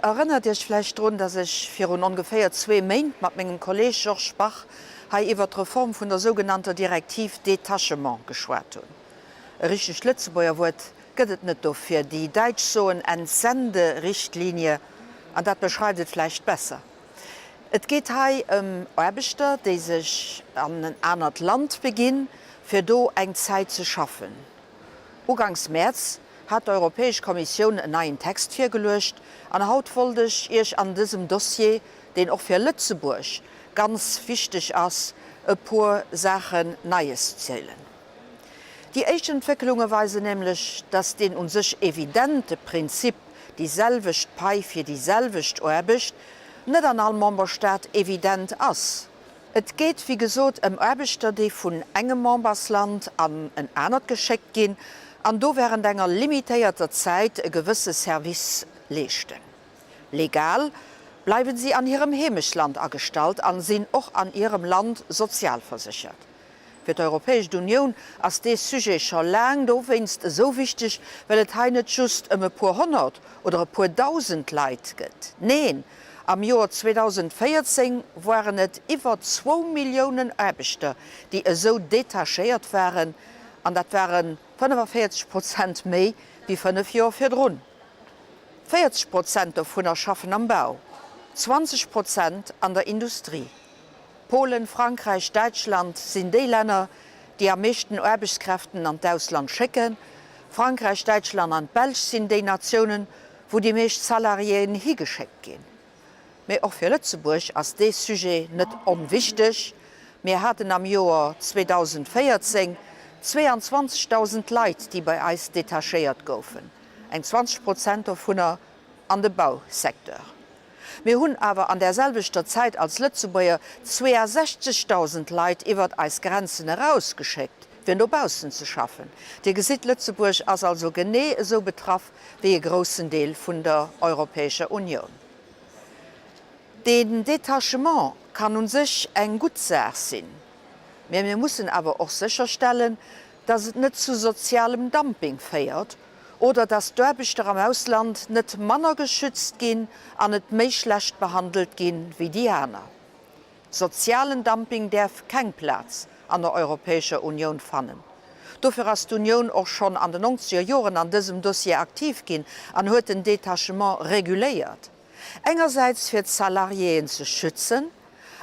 erënnert Iech vläicht drun, dass ech virun ongeféier zwee Méint mat mengem Kolleeg Georges Bach hei iwwert d'Reform vun der sougenannter Direktiv Détachement geschwat hunn. E richtegt Lëtzebuerger Wuert gëtt et net dofir. Déi Däitsch soen Entsenderichtlinie, an dat beschreift et vläicht besser. Et geet hei ëm Aarbechter, déi sech an en anert Land beginn, fir do eng Zäit ze schaffen. Uganks Mäerz hat d'Europäesch Kommissioun en neien Text virgeluecht an haut wollt ech Iech an dësem Dossier, deen och fir Lëtzebuerg ganz wichteg ass, e puer Saachen Neies zielen. Déi éischt Entwécklunge weisen nämlech, dass deen u sech evidente Prinzip, déi selwecht Pai fir déi selwecht Aarbecht, net an all Memberstaat evident ass. Et geet, wéi gesot, ëm Aarbechter, déi vun engem Membersland an en anert geschéckt ginn an do während enger limitéierter Zäit e gewësse Service leeschten. Legal bleiwen si an hirem Heemechtsland agestallt an sinn och an hirem Land sozialverséchert. Fir d'Europäescht Unioun ass dee Sujet scho laang dowéinst esou wichteg, well et hei net just ëm e puer honnert oder e puer dausend Leit gëtt. Neen, am Joer 2014 waren et iwwer zwou Milliounen Aarbechter, déi esou detachéiert waren, an dat ware 45 Prozent méi wéi 5 Joer virdrun. 40 Prozent dovunner schaffen am Bau, 20 Prozent an der Industrie. Polen, Frankräich, Däitschland sinn déi Länner, déi am meeschten Aarbechtskräften an d'Ausland schécken. Frankräich, Däitschland an d'Belsch sinn déi Natiounen, wou déi meescht Salariéen higeschéckt ginn. Mee och fir Lëtzebuerg ass dee Sujet net onwichteg. Mir haten am Joer 2014 22.000 Leit, déi bei eis detachéiert goufen, eng 20 Prozent dovunner an de Bausecteur. Mir hunn awer an där selwechter Zäit als Lëtzebuerger 62.000 Leit iwwert eis Grenzen erausgeschéckt, fir no baussen ze schaffen. Dir gesitt, Lëtzebuerg ass also genee esou betraff wéi e groussen Deel vun der Europäescher Unioun. Deen Détachement kann u sech eng gutt Saach sinn, mä mir mussen awer och sécherstellen, dass et net zu sozialem Dumping féiert oder dass d'Aarbechter am Ausland net manner geschützt ginn an et méi schlecht behandelt ginn wéi déi aner. Sozialen Dumping däerf keng Plaz an der Europäescher Unioun fannen. Dofir ass d'Unioun och schonn an den nongzeger Joren an dësem Dossier aktiv ginn an huet den Détachement reguléiert. Engersäits fir d'Salariéen ze schützen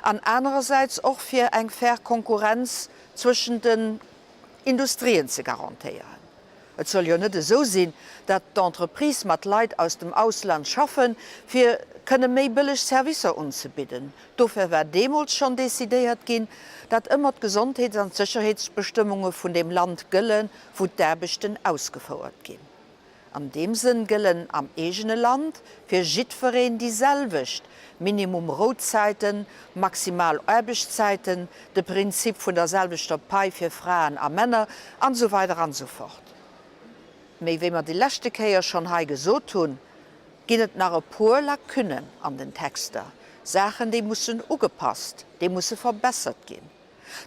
an anerersäits och fir eng fair Konkurrenz zwëschen den Industrien ze garantéieren. Et soll jo net esou sinn, datt d'Entreprisë mat Leit aus dem Ausland schaffen, fir kënne méi bëlleg Servicer unzebidden. Dofir war deemools schonn decidéiert ginn, datt ëmmer d'Gesondheets an d'Sécherheetsbestëmmunge vun deem Land gëllen, wou d'Aarbechten ausgefouert ginn. An deem Sënn gëllen am eegene Land fir jiddwereen déi selwecht Minimum Rouzäiten, maximal Aarbechtszäiten, de Prinzip vun der selwechter Pai fir Fraen a Männer an esou weider an esou fort. Mee wéi mer déi leschte Kéier schonn hei gesot hunn, ginn et nach e puer Lacunnen an den Texter, Saachen déi mussen ugepasst, déi musse verbessert ginn.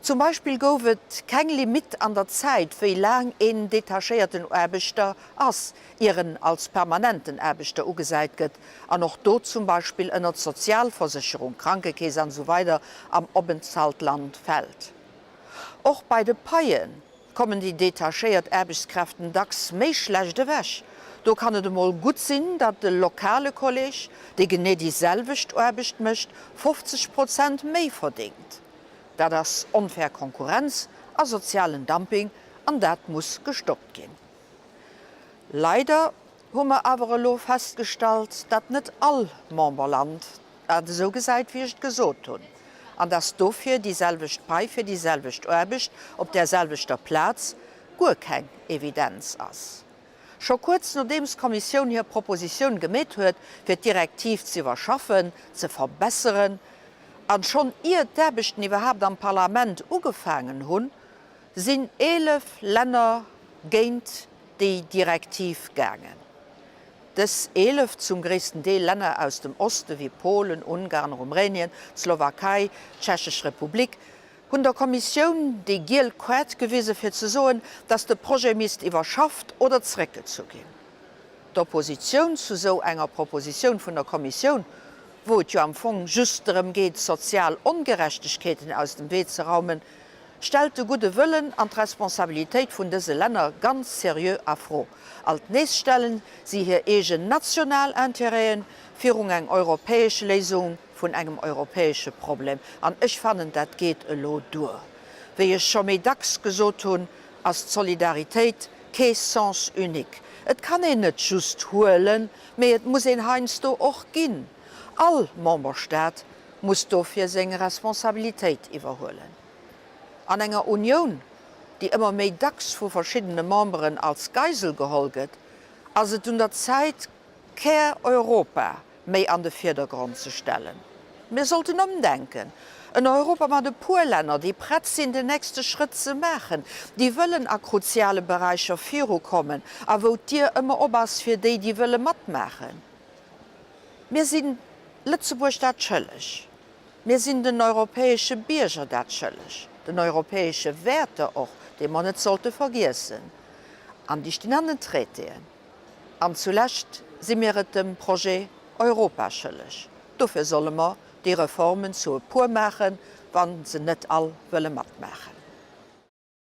Zum Beispill gouf et keng Limitt an der Zäit, wéi laang een detachéierten Aarbechter ass, ier en als permanenten Aarbechter ugesäit gëtt an och do zum Beispill ënnert d'Sozialversécherung, Krankekeess an esou weider am Openthaltland fält. Och bei de Paie kommen déi detachéiert Aarbechtskräften dacks méi schlecht ewech. Do kann et emol gutt sinn, datt e lokale Kolleg, dee genee déi selwecht Aarbecht mécht, 50 Prozent méi verdéngt. Dat ass onfair Konkurrenz a sozialen Dumping an dat muss gestoppt ginn. Leider hu mer awer elo festgestallt, datt net all Memberland dat esou gesäit, wéi ech et gesot hunn, an datt dofir déi selwecht Pai fir déi selwecht Aarbecht op där selwechter Plaz guer keng Evidenz ass. Scho kuerz nodeems d'Kommissioun hir Propositioun gemeet huet, fir d'Direktiv z'iwwerschaffen, ze verbesseren, an schonn ier d'Aarbechten iwwerhaapt am Parlament ugefaangen hunn, sinn 11 Länner géint déi Direktiv gaangen. Dës 11, zum gréissten Deel Länner aus dem Oste wéi Polen, Ungarn, Rumänien, d'Slowakei, d'Tschechesch Republik, hunn der Kommissioun déi giel Koart gewise fir ze soen, datt de Projet misst iwwerschafft oder zeréckgezu ginn. D'Oppositioun zu sou enger Propositioun vun der Kommissioun, wou et jo am Fong just drëm geet, sozial Ongerechtegkeeten aus dem Wee ze raumen, stellt de gudde Wëllen an d'Responsabilitéit vun dëse Länner ganz seriö a Fro. Alt nees stellen si hir eegen national Intérêten virun eng europäesch Léisung vun engem europäesche Problem. An ech fannen, dat geet elo duer. Wéi ech scho méi dacks gesot hunn, ass d'Solidaritéit kee Sens unique. Et kann een net just huelen, mee et muss een heiansdo och ginn. All Memberstaat muss dofir seng Responsabilitéit iwwerhuelen. An enger Unioun, déi ëmmer méi dacks vu verschiddene Memberen als Geisel geholl gëtt, ass et un der Zäit, Kär-Europa méi an de Virdergrond ze stellen. Mir sollten ëmdenken, en Europa mat e puer Länner, déi prett sinn, den nächste Schrëtt ze maachen, déi wëllen a kruziale Beräicher virukommen a wou d'Dier ëmmer op ass fir déi, déi wëlle matmaachen. Mir sinn Lëtzebuerg dat schëlleg. Mir sinn den europäesche Bierger dat schëlleg, den europäesche Wäerter och, déi mer net sollte vergiessen, an déi stinn an den Traitéen. An zulescht si mir et dem Projet Europa schëlleg. Dofir solle mer déi Reformen zu e puer maachen, wa se net all wëlle matmaachen.